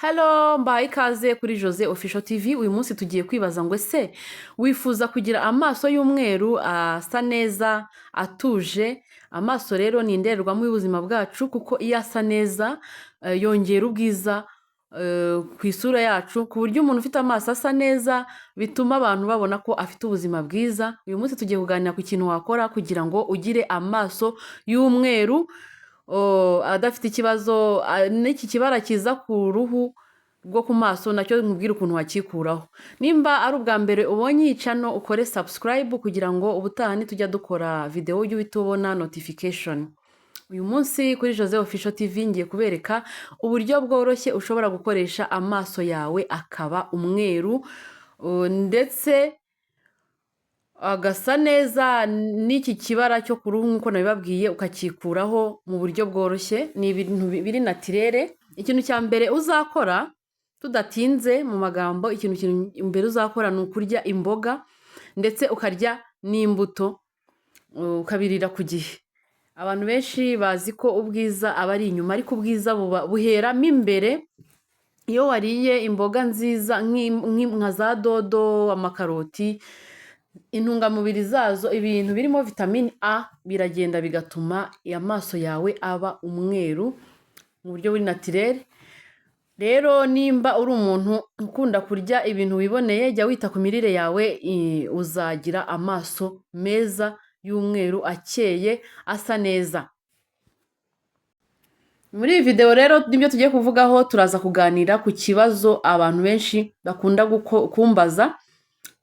Hello, mbahaye ikaze kuri Jose Official TV. Uyu munsi tugiye kwibaza ngo: ese wifuza kugira amaso y'umweru asa neza, atuje? Amaso rero ni indorerwamo y'ubuzima bwacu, kuko iyo asa neza yongera ubwiza ku isura yacu, ku buryo umuntu ufite amaso asa neza bituma abantu babona ko afite ubuzima bwiza. Uyu munsi tugiye kuganira ku kintu wakora kugira ngo ugire amaso y'umweru adafite ikibazo, n'iki kibara kiza ku ruhu rwo ku maso nacyo nkubwire ukuntu wakikuraho. Nimba ari ubwa mbere ubonye iyi channel, ukore subscribe kugira ngo ubutaha nitujya dukora videwo ujye uhita ubona notification. Uyu munsi kuri Jose Official TV ngiye kubereka uburyo bworoshye ushobora gukoresha amaso yawe akaba umweru ndetse agasa neza, n'iki kibara cyo ku ruhu nk'uko nabibabwiye ukakikuraho mu buryo bworoshye. Ni ibintu biri naturel. Ikintu cya mbere uzakora, tudatinze mu magambo, ikintu mbere uzakora ni ukurya imboga ndetse ukarya n'imbuto, ukabirira ku gihe. Abantu benshi bazi ko ubwiza aba ari inyuma, ariko ubwiza buba buheramo imbere. Iyo wariye imboga nziza nka za dodo, amakaroti, intungamubiri zazo, ibintu birimo vitamini A, biragenda bigatuma amaso yawe aba umweru mu buryo buri naturel. Rero nimba uri umuntu ukunda kurya ibintu wiboneye, jya wita ku mirire yawe, uzagira amaso meza y'umweru, akeye, asa neza. Muri iyi videwo rero nibyo tugiye kuvugaho. Turaza kuganira ku kibazo abantu benshi bakunda kumbaza,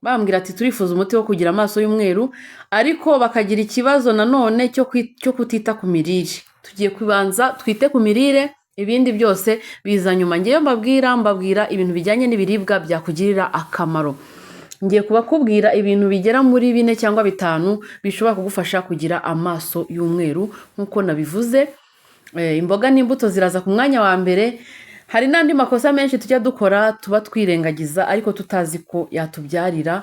bambwira ati: "Turifuza umuti wo kugira amaso y'umweru", ariko bakagira ikibazo nanone cyo kutita ku mirire. Tugiye kubanza twite ku mirire, ibindi byose biza nyuma. Ngewe mbabwira ibintu bijyanye n'ibiribwa byakugirira akamaro. Ngiye kubakubwira ibintu bigera muri bine cyangwa bitanu bishobora kugufasha kugira amaso y'umweru. Nk'uko nabivuze, imboga n'imbuto ziraza ku mwanya wa mbere. Hari n'andi makosa menshi tujya dukora, tuba twirengagiza ariko tutazi ko yatubyarira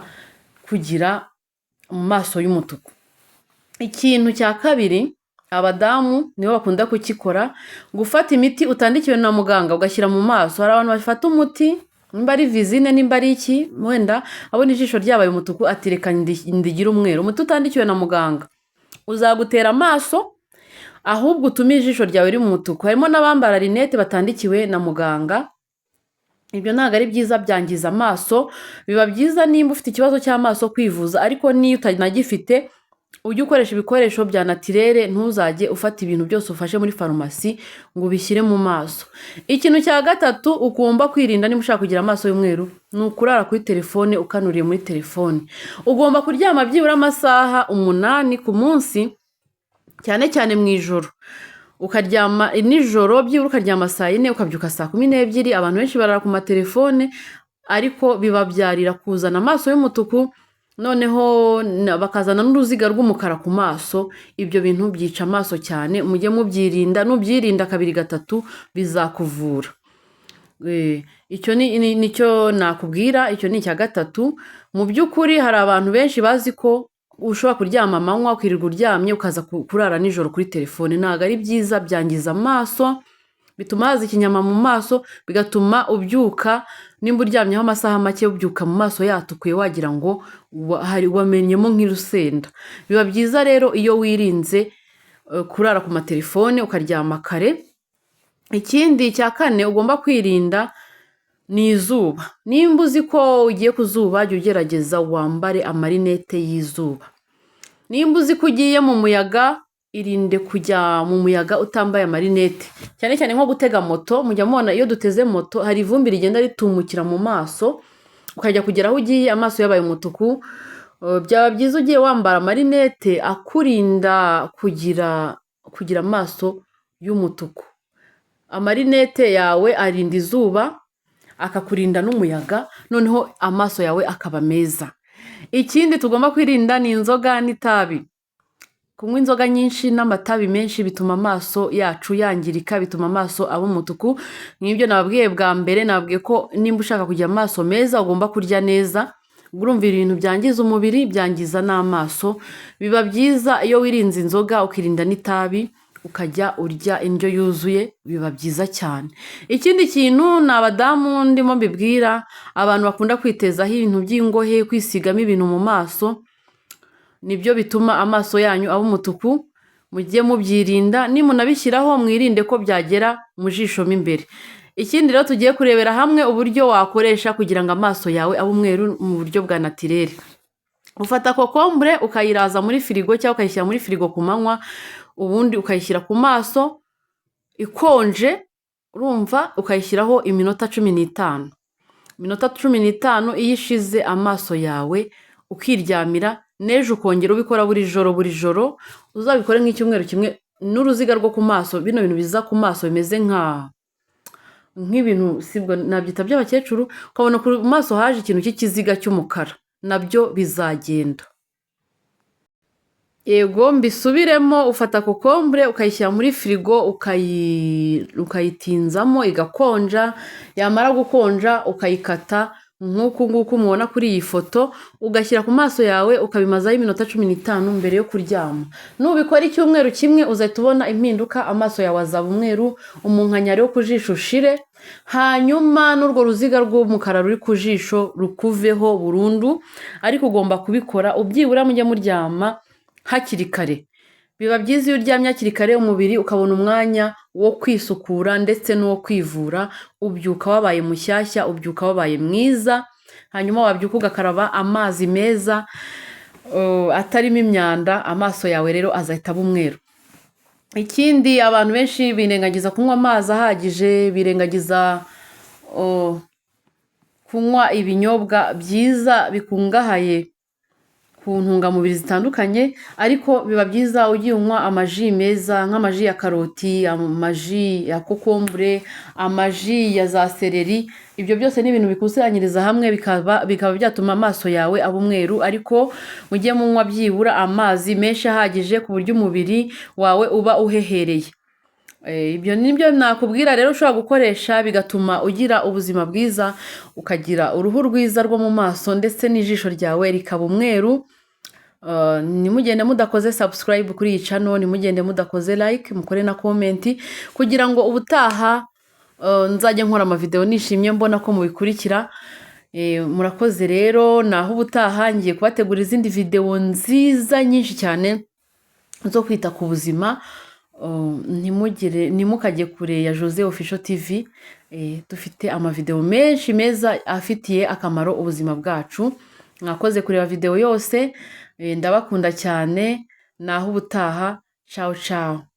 kugira mu maso y'umutuku. Ikintu cya kabiri, abadamu nibo bakunda kukikora: gufata imiti utandikiwe na muganga ugashyira mu maso. Hari abantu bafata umuti, nimba ari Visine, nimba ari iki, wenda abona ijisho ryabaye umutuku, ati: "Reka ndigire umweru." Umuti utandikiwe na muganga uzagutera amaso, ahubwo utume ijisho ryawe riri mu mutuku. Harimo n'abambara rinete batandikiwe na muganga. Ibyo ntabwo ari byiza, byangiza amaso. Biba byiza nimba ufite ikibazo cy'amaso kwivuza, ariko niyo utanagifite ujye ukoresha ibikoresho bya naturel, ntuzajye ufata ibintu byose ufashe muri farumasi ngo ubishyire mu maso. Ikintu cya gatatu ugomba kwirinda niba ushaka kugira amaso y'umweru ni ukurara kuri telefone, ukanuriye muri telefone. Ugomba kuryama byibura amasaha 8 ku munsi, cyane cyane mu ijoro. Ukaryama nijoro byibura ukaryama saa 4, ukabyuka saa 12. Abantu benshi barara ku matelefone, ariko bibabyarira kuzana amaso y'umutuku, noneho bakazana n'uruziga rw'umukara ku maso. Ibyo bintu byica amaso cyane, mujye mubyirinda. Nubyirinda kabiri gatatu bizakuvura. Icyo nicyo nakubwira, icyo ni icya gatatu. Mu by'ukuri hari abantu benshi bazi ko ushobora kuryama amanywa, ukirirwa uryamye, ukaza kurara nijoro kuri telefone. Ntabwo ari byiza, byangiza amaso, bituma haza ikinyama mu maso, bigatuma ubyuka, nimba uryamyeho amasaha make, ubyuka mu maso yatukuye, wagira ngo wamennyemo nk'urusenda. Biba byiza rero iyo wirinze kurara ku matelefone, ukaryama kare. Ikindi cya kane ugomba kwirinda ni izuba. Nimba uzi ko ugiye ku zuba, jya ugerageza wambare amarinete y'izuba. Nimba uzi ko ugiye mu muyaga, irinde kujya mu muyaga utambaye amarinete, cyane cyane nko gutega moto. Mujya mubona iyo duteze moto hari ivumbi rigenda ritumukira mu maso, ukajya kugera aho ugiye amaso yabaye umutuku. Byaba byiza ugiye wambara amarinete akurinda kugira amaso y'umutuku. Amarinete yawe arinda izuba, akakurinda n'umuyaga, noneho amaso yawe akaba meza. Ikindi tugomba kwirinda ni inzoga n'itabi. Kunywa inzoga nyinshi n'amatabi menshi bituma amaso yacu yangirika, bituma amaso aba umutuku. Nk'ibyo nababwiye bwa mbere, nababwiye ko nimba ushaka kugira amaso meza ugomba kurya neza. Urumva ibintu byangiza umubiri byangiza n'amaso. Biba byiza iyo wirinze inzoga, ukirinda n'itabi, ukajya urya indyo yuzuye, biba byiza cyane. Ikindi kintu ni abadamu ndimo mbibwira, abantu bakunda kwitezaho ibintu by'ingohe, kwisigamo ibintu mu maso, nibyo bituma amaso yanyu aba umutuku, mujye mubyirinda, nimunabishyiraho mwirinde ko byagera mu jisho mo imbere. Ikindi rero tugiye kurebera hamwe uburyo wakoresha kugira ngo amaso yawe abe umweru mu buryo bwa naturel. Ufata kokombure ukayiraza muri firigo cyangwa ukayishyira muri firigo ku manywa, ubundi ukayishyira ku maso ikonje, urumva ukayishyiraho iminota 15. Iminota 15 iyo ishize amaso yawe ukiryamira, n'ejo ukongera ubikora buri joro buri joro, uzabikore nk'icyumweru kimwe, n'uruziga rwo ku maso, bino bintu biza ku maso bimeze nk'ibintu sibwo nabyita by'abakecuru, ukabona ku maso haje ikintu cy'ikiziga cy'umukara, nabyo bizagenda. Yego mbisubiremo, ufata kokombure ukayishyira muri firigo, ukayitinzamo igakonja, yamara gukonja ukayikata nk'uku nguku mubona kuri iyi foto, ugashyira ku maso yawe ukabimazaho iminota 15 mbere yo kuryama. Nubikora icyumweru kimwe uzahita ubona impinduka, amaso yawe azaba umweru, umunkanyari wo ku jisho ushire, hanyuma n'urwo ruziga rw'umukara ruri ku jisho rukuveho burundu, ariko ugomba kubikora byibura mujye muryama hakiri kare. Biba byiza iyo uryamye hakiri kare, umubiri ukabona umwanya wo kwisukura ndetse n'uwo kwivura, ubyuka wabaye mushyashya, ubyuka wabaye mwiza, hanyuma wabyuka ugakaraba amazi meza atarimo imyanda, amaso yawe rero azahita aba umweru. Ikindi abantu benshi birengagiza kunywa amazi ahagije, birengagiza kunywa ibinyobwa byiza bikungahaye ku ntungamubiri zitandukanye, ariko biba byiza ugiye unywa amaji meza nk'amaji ya karoti, amaji ya kokombure, amaji ya za seleri, ibyo byose ni ibintu bikusanyiriza hamwe bikaba byatuma amaso yawe aba umweru, ariko mujye munywa byibura amazi menshi ahagije ku buryo umubiri wawe uba uhehereye. Ibyo ni byo nakubwira rero ushobora gukoresha bigatuma ugira ubuzima bwiza, ukagira uruhu rwiza rwo mu maso ndetse n'ijisho ryawe rikaba umweru. Ntimugende mudakoze subscribe kuri iyi channel, ntimugende mudakoze like, mukore na comment kugira ngo ubutaha nzajye nkora amavideo nishimye mbona ko mubikurikira. Murakoze rero, naho ubutaha ngiye kubategura izindi video nziza nyinshi cyane zo kwita ku buzima. Ntimugire ntimukajye kure ya Jose Official TV, dufite amavideo menshi meza afitiye akamaro ubuzima bwacu. Mwakoze kureba video yose, ndabakunda cyane, naho ubutaha, ciao ciao.